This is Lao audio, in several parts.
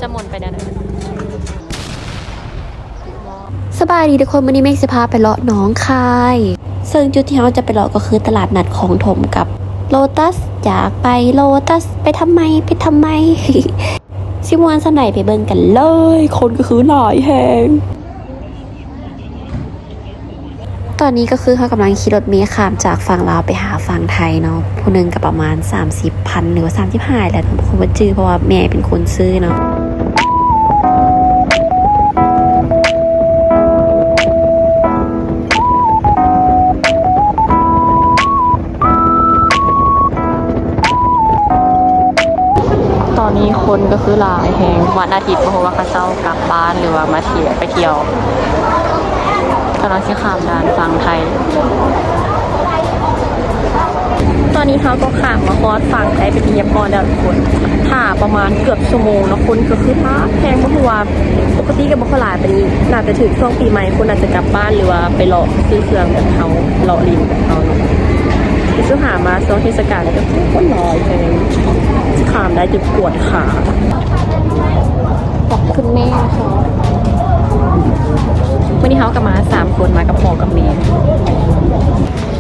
ຈະໝູນໄປແນວໃດ? ສະບາຍດີທຸກຄົນ, ມື້ນີ້ເມກຊິພາໄປເລາະໜອງຄາຍ ເຊິ່ງຈຸດທີ່ເຮົາຈະໄປເລາະກໍຄືຕະຫຼາດນັດຄອງຖົມກັບໂລຕັສ. ຢາກໄປໂລຕັສ ໄປທຳໄມ ໄປທຳໄມ ຊິມ່ວນສ່ຳໃດ ໄປເບິ່ງກັນເລີຍ. ຄົນກໍຄືຫຼາຍແຮງ. ຕອນນີ້ກໍຄືເຮົາກຳລັງຂີ່ລົດເມຂ້າມຈາກຝັ່ງລາວໄປຫາຝັ່ງໄທເນາະ, ຜູ້ໜຶ່ງກໍປະມານສາມສິບພັນ ຫຼືວ່າສາມສິບຫ້າແຫຼະ, ບໍ່ຮູ້ວ່າຈື່ ເພາະວ່າແມ່ເປັນຄົນຊື້ເນາະ. ຕອນນີ້ຄົນກໍຄືຫຼາຍແຮງ, ວັນອາທິດ ບໍ່ຮູ້ວ່າເຂົາເຈົ້າກັບບ້ານ ຫຼືວ່າມາທ່ຽວ ໄປທ່ຽວ. ກຳລັງຊິຂ້າມດ່ານຝັ່ງໄທ. ຕອນນີ້ເຮົາກໍຂ້າມມາຮອດຝັ່ງໄທເປັນທີ່ຮຽບຮ້ອຍແລ້ວທຸກຄົນ. ຖ້າປະມານເກືອບຊົ່ວໂມງເນາະ, ຄົນກໍຄືຫຼາຍແຮງ, ບໍ່ຮູ້ວ່າ ປົກກະຕິກໍບໍ່ຄ່ອຍຫຼາຍປານນີ້, ໜ້າຈະຖືກຊ່ວງປີໃໝ່ ຄົນອາດຈະກັບບ້ານ ຫຼືວ່າໄປເລາະຊື້ເຄື່ອງແບບເຮົາ ເລາະຫຼິ້ນແບບເຮົາເນາະ. ຄືຫາມາຊ່ວງເທດສະການນີ້ກໍຄືຄົນຫຼາຍແຮງ, ຂ້າມໄດ້ຈົນປວດຂາ. ກັບຄຸນແມ່ເຮົາ. ມື້ນີ້ເຮົາກໍມາສາມຄົນ, ມາກັບພໍ່ກັບແມ່.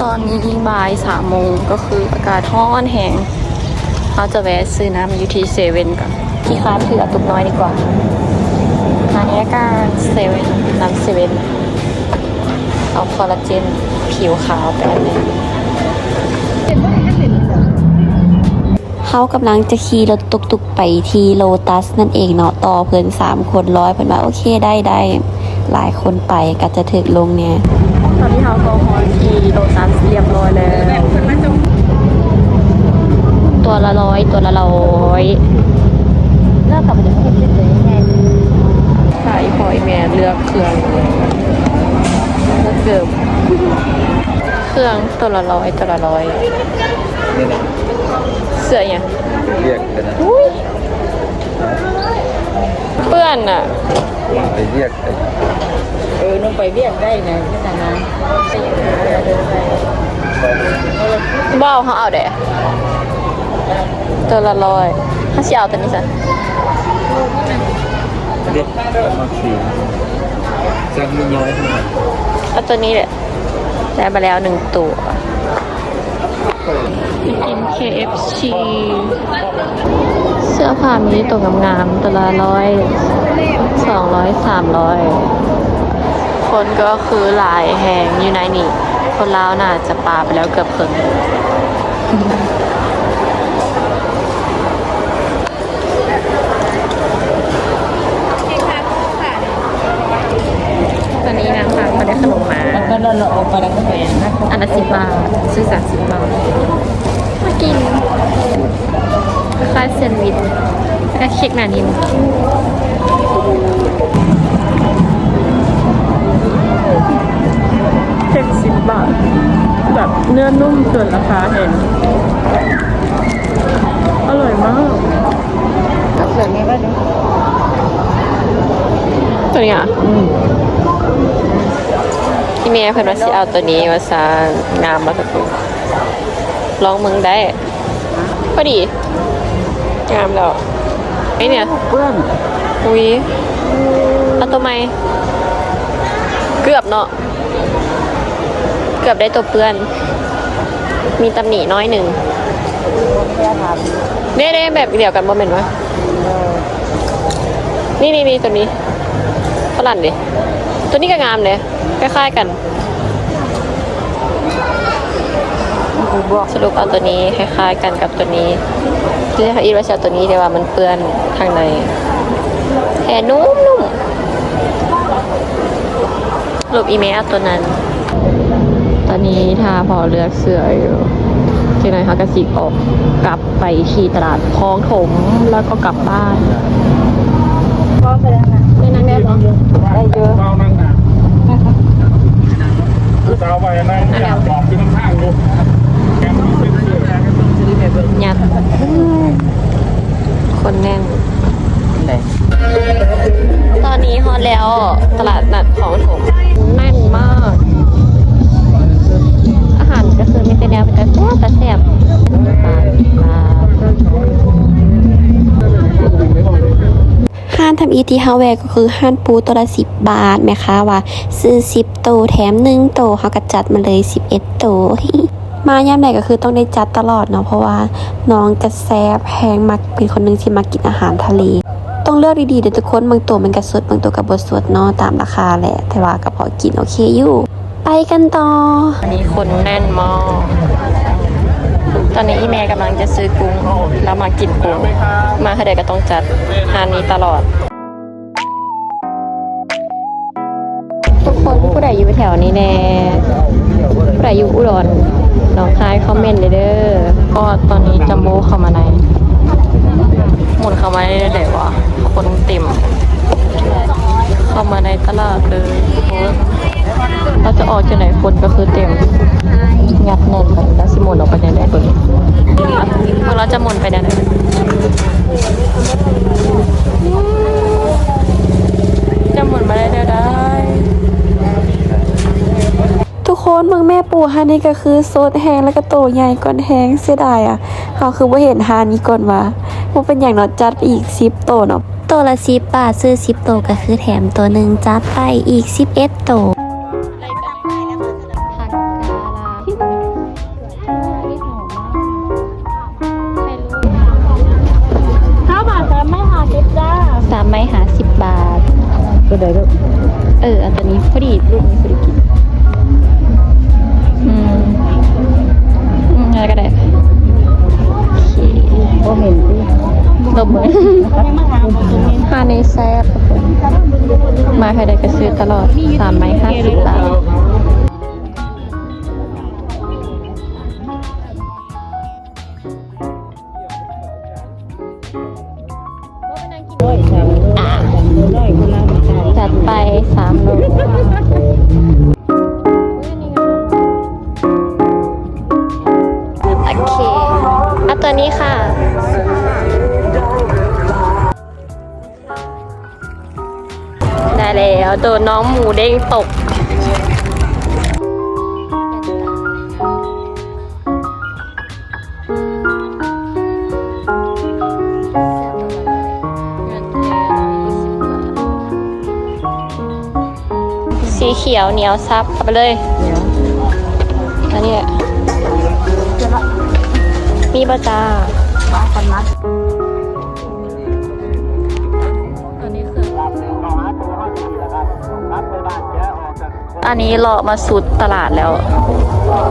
ຕອນນີ້ບ່າຍສາມໂມງ ກໍຄືອາກາດຮ້ອນແຮງ. ເຮົາຈະແວະຊື້ນ້ຳຢູ່ທີ່ເຊເວັ່ນກ່ອນ. ຂີ້ຄ້ານຖືເອົາຕຸກນ້ອຍດີກວ່າ. ມາໃນອາກາດເຊເວັ່ນ, ນ້ຳເຊເວັ່ນ. ເອົາຄໍລາເຈນຜິວຂາວໄປອັນໜຶ່ງ. ເຮົາກຳລັງຈະຂີ່ລົດຕຸກໆໄປທີ່ໂລຕັສນັ້ນເອງເນາະ, ຕໍ່ເພິ່ນສາມຄົນຮ້ອຍ, ເພິ່ນວ່າ ໂອເຄ ໄດ້ ໄດ້. ຫຼາຍຄົນໄປກໍຈະຖືກລົງແດ່. ຕອນນີ້ເຮົາກໍຮອດທີ່ໂລຕັສຮຽບຮ້ອຍແລ້ວ. ຕົວລະຮ້ອຍ ຕົວລະຮ້ອຍ. ໃຫ້ພໍ່ໃຫ້ແມ່ເລືອກເຄື່ອງ ເລືອກເກີບ. ເຄື່ອງຕົວລະຮ້ອຍ ຕົວລະຮ້ອຍ. ນີ້ນະ ເສື້ອຫຍັງ? ວຽກກັນນະ. ອຸ້ຍ ເປື້ອນນະ. ໄປວຽກ ເອີ ນຸ່ງໄປວຽກໄດ້ນະ ຄືກັນນະ. ບໍ່ເອົາ ເຮົາເອົາແດ່ ຕົວລະຮ້ອຍ. ເຮົາຊິເອົາຕົວນີ້ຊະ. ເດັດ ມັກສີ ສັ່ງນ້ອຍໆ. ເອົາຕົວນີ້ແຫຼະ. ໄດ້ມາແລ້ວໜຶ່ງຕົວ. ໄປກິນເຄເອັຟຊີ. ເສື້ອຜ້າມີໂຕງາມໆ ຕົວລະຮ້ອຍ ສອງຮ້ອຍ ສາມຮ້ອຍ. ຄົນກໍຄືຫຼາຍແຮງຢູ່ໃນນີ້, ຄົນລາວໜ້າຈະປາໄປແລ້ວເກືອບເຄິ່ງ. ຕອນນີ້ນາງພາຂ້ອຍໄດ້ຂະໜົມມາ ອັນລະສິບບາດ ຊື້ສາມສິບບາດ ມາກິນ ຄ້າຍແຊນວິດ ແລ້ວກໍເຄັກໜານິ້ນ ເຄັກສິບບາດ ແບບເນື້ອນຸ້ມເກີນລາຄາແຮງ ອະຮ່ອຍມາກ. ຕົວນີ້ຫວາ? ອືມ ອີ່ແມ່ເພິ່ນວ່າຊິເອົາຕົວນີ້ວ່າຊັ້ນ. ງາມບໍ່? ລອງເບິ່ງໄດ້. ພໍດີ ງາມແລ້ວ. ໄອ້ນີ້ເປື້ອນ. ອຸ້ຍ ເອົາຕົວໃໝ່. ເກືອບເນາະ. ເກືອບໄດ້ຕົວເປື້ອນ ມີຕຳໜິໜ້ອຍໜຶ່ງ. ເດ້ໆ ແບບດຽວກັນບໍ່ແມ່ນຫວາ? ນີ້ໆໆ ຕົວນີ້ ຝຣັ່ງເດ້. ຕົວນີ້ກໍງາມເດ້ ຄ້າຍໆກັນ. ສະຫຼຸບເອົາຕົວນີ້ຄ້າຍໆກັນກັບຕົວນີ້. ທີ່ແລກເຮົາຄິດວ່າຊິເອົາຕົວນີ້ ແຕ່ວ່າມັນເປື້ອນຂ້າງໃນ. ແຜ່ນຸ້ມໆ. ສະຫຼຸບອີແມ່ເອົາຕົວນັ້ນ. ຕອນນີ້ຖ້າພໍ່ເລືອກເສື້ອຢູ່. ຈັກໜ້ອຍເຮົາກໍຊິອອກກັບໄປທີ່ຕະຫຼາດຄອງຖົມ ແລ້ວກໍກັບບ້ານ. ໄດ້ຢູ່ ຜູ້ສາວວ່າໃຫ້ນັ່ງ ຢາກບອກຢູ່ນຳທາງຢູ່ ຍັດ ຄົນແໜ້ນ. ຕອນນີ້ຮອດແລ້ວ ຕະຫຼາດນັດຄອງຖົມ ແໜ້ນມາກ. ອາຫານກໍຄືມີແຕ່ແນວເປັນຕາແຊບ ຕາແຊບ. ປາ ປາ. ທຳອິດທີ່ເຮົາແວ່ກໍຄືຮ້ານປູໂຕລະສິບບາດ, ແມ່ຄ້າວ່າຊື້ສິບໂຕແຖມໜຶ່ງໂຕ, ເຮົາກໍຈັດມາເລີຍສິບເອັດໂຕ. ມາຍາມໃດກໍຄືຕ້ອງໄດ້ຈັດຕະຫຼອດເນາະ, ເພາະວ່ານ້ອງກໍແຊບແຮງ, ມັກ ເປັນຄົນໜຶ່ງທີ່ມັກກິນອາຫານທະເລ. ຕ້ອງເລືອກດີໆເດີ້ທຸກຄົນ, ບາງໂຕມັນກໍສົດ ບາງໂຕກໍບໍ່ສົດເນາະ, ຕາມລາຄາແຫຼະ, ແຕ່ວ່າກໍພໍກິນໂອເຄຢູ່. ໄປກັນຕໍ່. ອັນນີ້ຄົນແໜ້ນມາກ. ຕອນນີ້ອີ່ແມ່ກຳລັງຈະຊື້ກຸ້ງ, ລາວມາກິນກຸ້ງ, ມາເທື່ອໃດກໍຕ້ອງຈັດຮ້ານນີ້ຕະຫຼອດ. ທຸກຄົນ ຜູ້ໃດຢູ່ແຖວນີ້ແດ່? ຜູ້ໃດຢູ່ອຸດອນ ໜອງຄາຍ ຄອມເມັນໄດ້ເດີ້. ກໍຕອນນີ້ຈັມໂບ້ເຂົ້າມາໃນ ໝູນເຂົ້າມາໃນໄດ້ວະ? ຄົນເຕັມ ເຂົ້າມາໃນຕະຫຼາດເລີຍ. ໂອ້ຍ ລາວຈະອອກຈັ່ງໃດ? ຄົນກໍຄືເຕັມ ຍັດແໜ້ນໄປ. ລາວຊິໝູນອອກໄປແນວໃດ? ເບິ່ງ ເບິ່ງລາວຈະໝູນໄປແນວໃດ? ຈະໝູນມາໄດ້ແນວໃດ? ທຸກຄົນເບິ່ງແມ່ປູຮ້ານນີ້ກໍຄືສົດແຮງ ແລ້ວກໍໂຕໃຫຍ່ກ່ອນແຮງ. ເສຍດາຍອະ ເຮົາຄືບໍ່ເຫັນຮ້ານນີ້ກ່ອນວະ? ບໍ່ເປັນຫຍັງເນາະ, ຈັດໄປອີກສິບໂຕເນາະ. ໂຕລະສິບບາດ, ຊື້ສິບໂຕກໍຄືແຖມໂຕໜຶ່ງ, ຈັດໄປອີກສິບເອັດໂຕ. ຜັກກາດລາ ເກົ້າບາດ ສາມໄມ້ຫ້າສິບຈ້າ. ສາມໄມ້ຫ້າສິບບາດ. ຕົວໃດລູກ? ເອີ ເອົາຕົວນີ້ ພໍດີລູກນີ້ພໍດີກິນ. ອືມ ອືມ ເອົາກໍໄດ້. ໂອເຄ ບໍ່ເໝັນຕິ? ລົບເບິ່ງ. ຮ້ານນີ້ແຊບ ມາເທື່ອໃດກໍຊື້ຕະຫຼອດ. ສາມໄມ້ຫ້າສິບບາດ. ອ່ະ ຈັດໄປສາມໂລ. ໂອເຄ ເອົາຕົວນີ້ຄ່ະ. ໄດ້ແລ້ວ ໂດນນ້ອງໝູເດ້ງຕົກ. ສີຂຽວໜຽວສັບ ເອົາໄປເລີຍ. ອັນນີ້ແຫຼະ ມີບໍ່ຈ້າ? ອັນນີ້ເລາະມາສຸດຕະຫຼາດແລ້ວ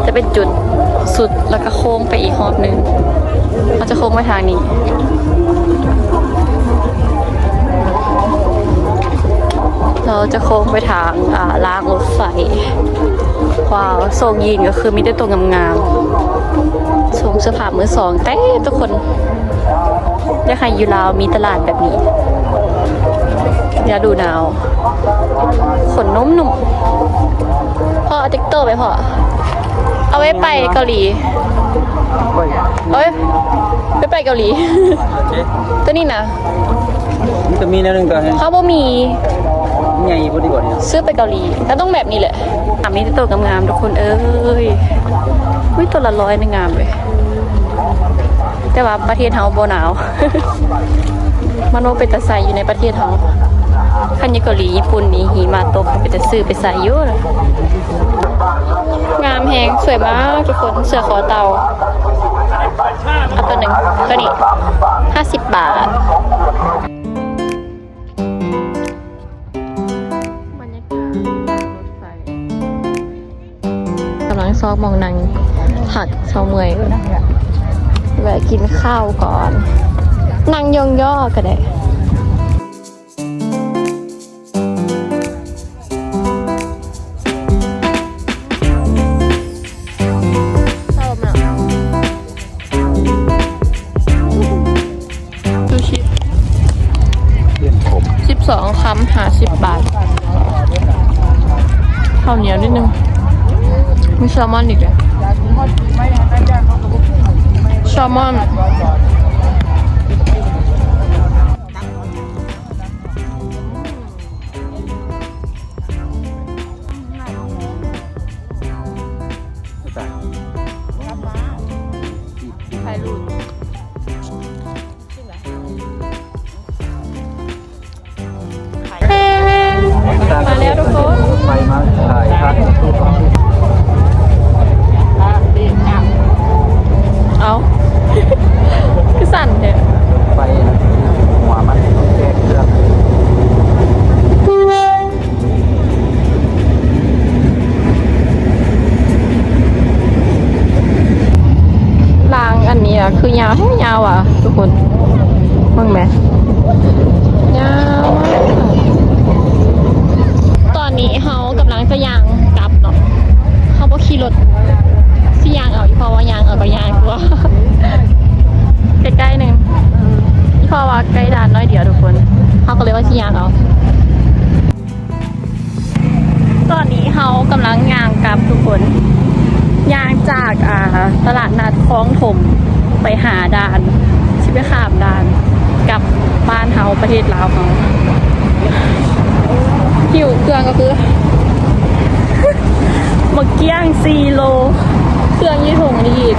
ຈະເປັນຈຸດສຸດ ແລ້ວກໍໂຄ້ງໄປອີກຮອບໜຶ່ງ. ເຮົາຈະໂຄ້ງໄປທາງນີ້ ເຮົາຈະໂຄ້ງໄປທາງ ອ່າ ລາງລົດໄຟ. ວ້າວ ໂຊງຢີນກໍຄືມີແຕ່ໂຕງາມໆ ໂຊງເສື້ອຜ້າມືສອງເຕັມທຸກຄົນ. ຢາກໃຫ້ຢູ່ລາວມີຕະຫຼາດແບບນີ້ ລະດູໜາວ ຂົນນຸ້ມໆ. ພໍ່ເອົາຈັກໂຕໄປພໍ່? ເອົາໄວ້ໄປເກົາຫຼີ. ເອົາໄວ້ໄປເກົາຫຼີ. ໂຕນີ້ນະ ມັນກໍມີແນວໜຶ່ງກໍໃຫ້ ເຮົາບໍ່ມີ ໃຫຍ່ບໍ່ດີກວ່ານີ້ ຊື້ໄປເກົາຫຼີ ກໍຕ້ອງແບບນີ້ແຫຼະ. ອ່ະ ມີແຕ່ໂຕງາມໆ ທຸກຄົນເອີຍ. ອຸ້ຍ ໂຕລະຮ້ອຍນີ້ງາມເລີຍ. ແຕ່ວ່າປະເທດເຮົາບໍ່ໜາວ ມັນບໍ່ເປັນຕາໃສ່ຢູ່ໃນປະເທດເຮົາ. ຄັນຢູ່ເກົາຫຼີຍີ່ປຸ່ນນີ້ຫິມະຕົກ ເປັນຕາຊື້ໄປໃສ່ຢູ່. ງາມແຮງ ສວຍມາກທຸກຄົນ. ເສື້ອຄໍເຕົ່າ ເອົາຕົວໜຶ່ງ ຕົວນີ້ຫ້າສິບບາດ. ບັນຍາກາດລົດໄຟ ກຳລັງຊອກໝ່ອງນັ່ງພັກເຊົາເມື່ອຍກ່ອນ ແວະກິນເຂົ້າກ່ອນ ນັ່ງຢ່ອງຍໍ້ກໍໄດ້. ຊູຊິສິບສອງຄຳ ຫ້າສິບບາດ. ເຂົ້າໜຽວນິດໜຶ່ງ. ມີແຊລມອນອີກເດ້. ແຊລມອນ. ໄຂ່ຫຼຸດ. ຄືສັ່ນແທ້ ໄປຫົວມັນແກ້ເຄື່ອງ. ລາງອັນນີ້ນະ ຄືຍາວແທ້ຍາວຫວາ ທຸກຄົນ ເບິ່ງແມ ຍາວມາກ. ຕອນນີ້ເຮົາກຳລັງຈະຍ່າງກັບເນາະ ເຮົາບໍ່ຂີ່ລົດ ຊິຍ່າງເອົາ ອີ່ພໍ່ວ່າຍ່າງເອົາກໍຍາກກວ່າ ໃກ້ໆໜຶ່ງ ອີ່ພໍ່ວ່າໃກ້ດ່ານໜ້ອຍດຽວ ທຸກຄົນ ເຮົາກໍເລີຍວ່າຊິຍ່າງເອົາ. ຕອນນີ້ເຮົາກຳລັງຍ່າງກັບທຸກຄົນ ຍ່າງຈາກ ອ່າ ຕະຫຼາດນັດຄອງຖົມໄປຫາດ່ານ ຊິໄປຂ້າມດ່ານກັບບ້ານເຮົາ ປະເທດລາວເຮົາ. ຫິ້ວເຄື່ອງກໍຄື ໝາກກ້ຽງສີ່ໂລ ເຄື່ອງຢູ່ຖົງນີ້ອີກ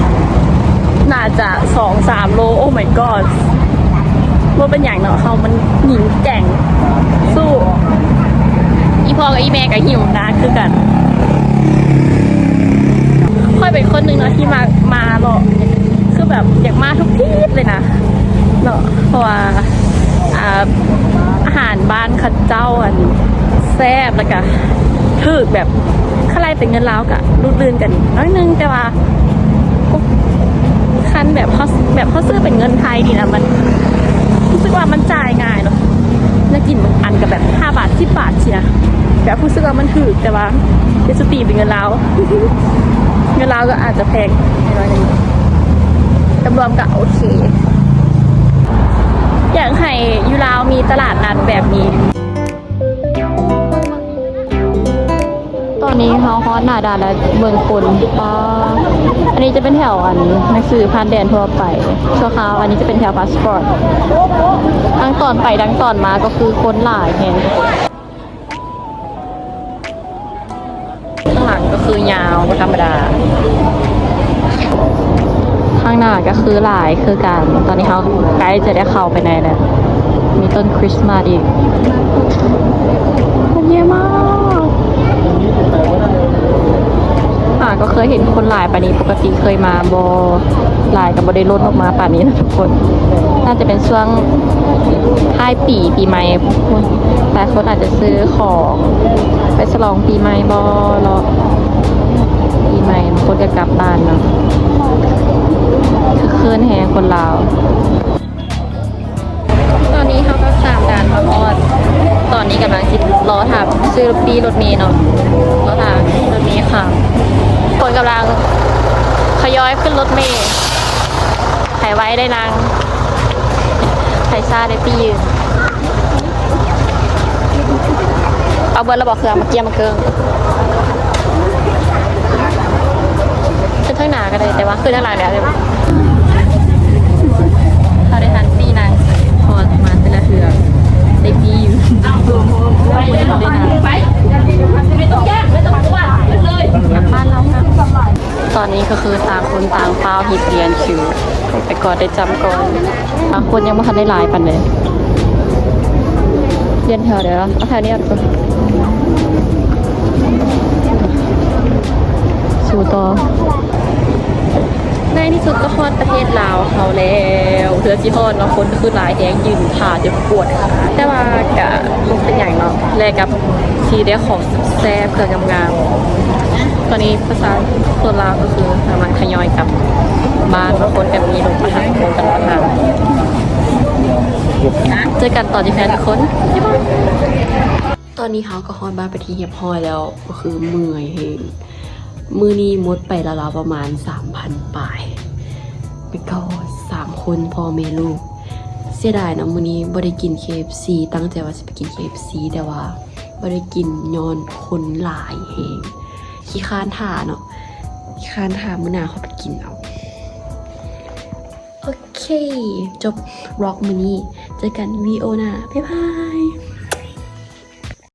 ໜ້າຈະສອງສາມໂລ. Oh my god ບໍ່ເປັນຫຍັງເນາະ ເຮົາມັນຍິງແກ່ງ ສູ້. ອີ່ພໍ່ກັບອີ່ແມ່ກໍຫິວໜັກຄືກັນ. ຂ້ອຍເປັນຄົນໜຶ່ງເນາະທີ່ມັກມາເລາະ ຄືແບບຢາກມາທຸກທິດເລີຍນະເນາະ ເພາະວ່າ ອ່າ ອາຫານບ້ານເຂົາເຈົ້າ ອັນ ແຊບ ແລ້ວກະຖືກ ແບບ ຄັນໄລ່ເປັນເງິນລາວກະຫຼຸດລື່ນກັນໜ້ອຍໜຶ່ງ ແຕ່ວ່າ ໂອ້ ຄັນແບບເຮົາ ແບບເຮົາຊື້ເປັນເງິນໄທນີ້ນະ ມັນ ຮູ້ສຶກວ່າມັນຈ່າຍງ່າຍເນາະ. ແນວກິນບາງອັນກໍແບບຫ້າບາດ ສິບບາດຊີ້ນະ ແບບຮູ້ສຶກວ່າມັນຖືກ ແຕ່ວ່າເປັນສະຕີເປັນເງິນລາວ ເງິນລາວກໍອາດຈະແພງໜ້ອຍໜຶ່ງ ລວມໆກໍໂອເຄ. ຢາກໃຫ້ຢູ່ລາວມີຕະຫຼາດນັດແບບນີ້. ຕອນນີ້ເຮົາຮອດໜ້າດ່ານແລ້ວ ເບິ່ງຄົນ ປາ ອັນນີ້ຈະເປັນແຖວ ອັນ ໜັງສືຜ່ານແດນທົ່ວໄປຊົ່ວຄາວ ອັນນີ້ຈະເປັນແຖວພາສປອດ. ທັງຕອນໄປທັງຕອນມາກໍຄືຄົນຫຼາຍແຮງ. ຂ້າງຫຼັງກໍຄືຍາວບໍ່ທຳມະດາ ຂ້າງໜ້າກໍຄືຫຼາຍຄືກັນ. ຕອນນີ້ເຮົາໃກ້ຈະໄດ້ເຂົ້າໄປໃນແລ້ວ ມີຕົ້ນຄຣິສມາສອີກ ຄົນເຍອະມາກ. ຫາກໍເຄີຍເຫັນຄົນຫຼາຍປານນີ້ ປົກກະຕິເຄີຍມາບໍ່ຫຼາຍ ກໍບໍ່ໄດ້ລົ້ນອອກມາປານນີ້ນະທຸກຄົນ. ໜ້າຈະເປັນຊ່ວງທ້າຍປີ ປີໃໝ່ ຫຼາຍຄົນອາດຈະຊື້ຂອງໄປສະຫຼອງປີໃໝ່ບໍ່ ເລາະປີໃໝ່ ບາງຄົນກໍກັບບ້ານເນາະ. ຄຶກຄື້ນແຮງຄົນລາວ. ຕອນນີ້ເຮົາກໍຂ້າມດ່ານມາຮອດ ຕອນນີ້ກຳລັງຊິລໍຖ້າຊື້ປີ້ລົດເມເນາະ ລໍຖ້າລົດເມຂ້າມ. ຄົນກຳລັງທະຍອຍຂຶ້ນລົດເມ ໃຜໄວໄດ້ນັ່ງ ໃຜຊ້າໄດ້ປີ້ຢືນ. ເອົາເບິດແລ້ວບໍ່ເຄື່ອງ ມາກຽມມາເກີງ? ຂຶ້ນທາງໜ້າກໍໄດ້ ແຕ່ວ່າຂຶ້ນທາງຫຼັງແດ່. ເຮົາໄດ້ທັນປີ້ນັ່ງ ເພາະວ່າມາແຕ່ລະເທື່ອໄດ້ປີ້ຢູ່ ໄດ້ນັ່ງ. ຕອນນີ້ກໍຄືຕ່າງຄົນຕ່າງຟ້າວເຮັດລຽນຄິວ ໄປກ່ອນໄດ້ຈ້ຳກ່ອນ. ບາງຄົນຍັງບໍ່ທັນໄດ້ຫຼາຍປານໃດ. ລຽນແຖວໃດວະ? ເອົາແຖວນີ້ກ່ອນ. ສູ້ຕໍ່. ໃນທີ່ສຸດກໍຮອດປະເທດລາວເຮົາແລ້ວ. ເພື່ອຊິຮອດເນາະ ຄົນຄືຫຼາຍແຮງ ຢືນຖ້າຈົນປວດຂາ. ແຕ່ວ່າກະບໍ່ເປັນຫຍັງເນາະ ແລກກັບທີ່ໄດ້ຂອງແຊບໆ ເຄື່ອງງາມໆ. ຕອນນີ້ປະຊາຊົນລາວກໍຄືກຳລັງທະຍອຍກັບບ້ານ. ບາງຄົນກໍມີລົດມາຮັບ ບາງຄົນກໍລົດມາຮັບ. ເຈີກັນຕອນຢູ່ເຮືອນທຸກຄົນ. ຕອນນີ້ເຮົາກໍຮອດບ້ານເປັນທີ່ຮຽບຮ້ອຍແລ້ວ ກໍຄືເມື່ອຍແຮງ. ມື້ນີ້ໝົດໄປລາວໆປະມານສາມພັນປາຍ. ແມ່ນກໍສາມຄົນ ພໍ່ແມ່ລູກ. ເສຍດາຍເນາະ ມື້ນີ້ບໍ່ໄດ້ກິນເຄເອັຟຊີ ຕັ້ງໃຈວ່າຊິໄປກິນເຄເອັຟຊີ ແຕ່ວ່າບໍ່ໄດ້ກິນຍ້ອນຄົນຫຼາຍແຮງ. ຂີ້ຄ້ານຖ້າເນາະ ຂີ້ຄ້ານຖ້າ ມື້ໜ້າຄ່ອຍໄປກິນເອົາ. ໂອເຄ ຈົບວລັອກມື້ນີ້ ເຈີກັນວິດີໂອໜ້າ ບາຍບາຍ.